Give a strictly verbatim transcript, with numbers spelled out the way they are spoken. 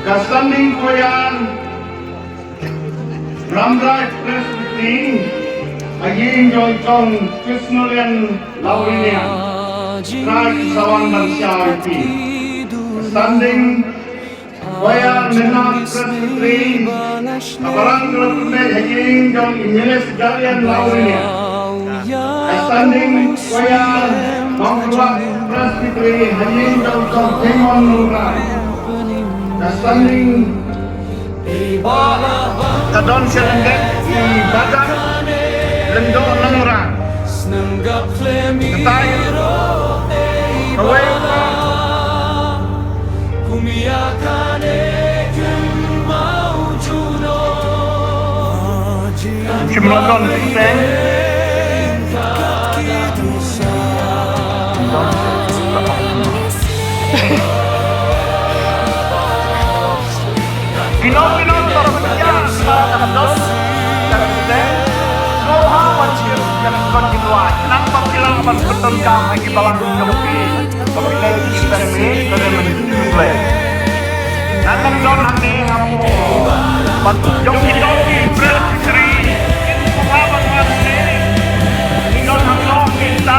Ka standing choir Ramrai Presbytery, ha ïing jong Kong Krishnolian Lawrinia, Trai Sawan Ban Shai Pi. Standing Choir Menard Presbytery, ka Balang Khlem Pynbeit ha ïing jong English Galian Lawrinia. Standing Choir Mawkyrwat Presbytery ha ïing jong Kong Themon Nongrang. Standing ka don sha lyndet i Badan Lyngdoh Nongrang. Katai kawei Kim London Seng. Kino kino tara pynïar para ka dong ka dong. Sngewbha wan shim ïa ka kon ki duwai. Khnang ba phi lah ban pyndonkam ha ki balang jong phi. Ba phi leh ki family ka dei ban pynleh. Ngan nang don hangne hapoh. Ban jong ki dong ki Presbytery. Sngewbha ban wan hangne. Ki don hangne ki ta.